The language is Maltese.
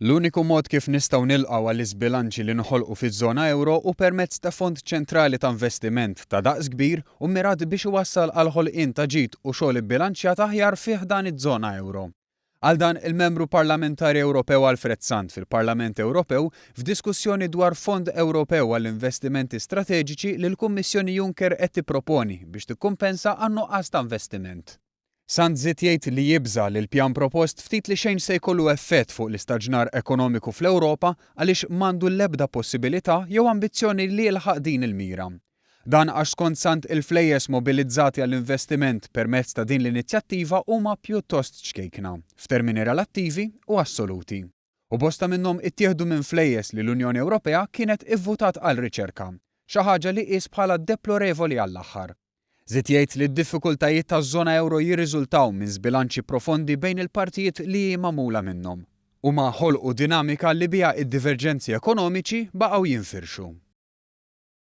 L-uniku mod kif nistgħu nilqgħu għall-iżbilanċi li nħolqu fiż-żona ewro hu permezz ta' fond ċentrali ta' investiment ta' daqs kbir u mmirat biex iwassal għall-ħolqien ta' ġid u xogħol ibbilanċjat aħjar fi ħdan iż-żona ewro. Qal dan il-Membru Parlamentari Ewropew Alfred Sant fil-Parlament Ewropew f'diskussjoni dwar Fond Ewropew għall-Investimenti Strateġiċi li l-Kummissjoni Juncker qed tipproponi biex tikkumpensa għan-nuqqas ta' investiment. Sant żied jgħid li jibża' li l-pjan propost ftit li xejn se jkollu effett fuq l-istaġnar ekonomiku fl-Ewropa għaliex m'għandu l-ebda possibilità jew ambizzjoni li jilħaq din il-mira. Dan għax skont Sant il-flejjes mobilizzati għall-investiment permezz ta' din l-inizjattiva huma pjuttost ċkejkna, f'termini relattivi u assoluti. U bosta minnhom ittieħdu minn flejjes li l-Unjoni Ewropea kienet ivvutat għal riċerka, xi ħaġa li qies bħala deplorevoli għall-aħħar. Żied jgħid li d-diffikultajiet taż-żona ewro jirriżultaw minn żbilanċi profondi bejn il-partijiet li hi magħmula minnhom. Huma ħolqu dinamika li biha d-diverġenzi ekonomiċi baqgħu jinfirxu.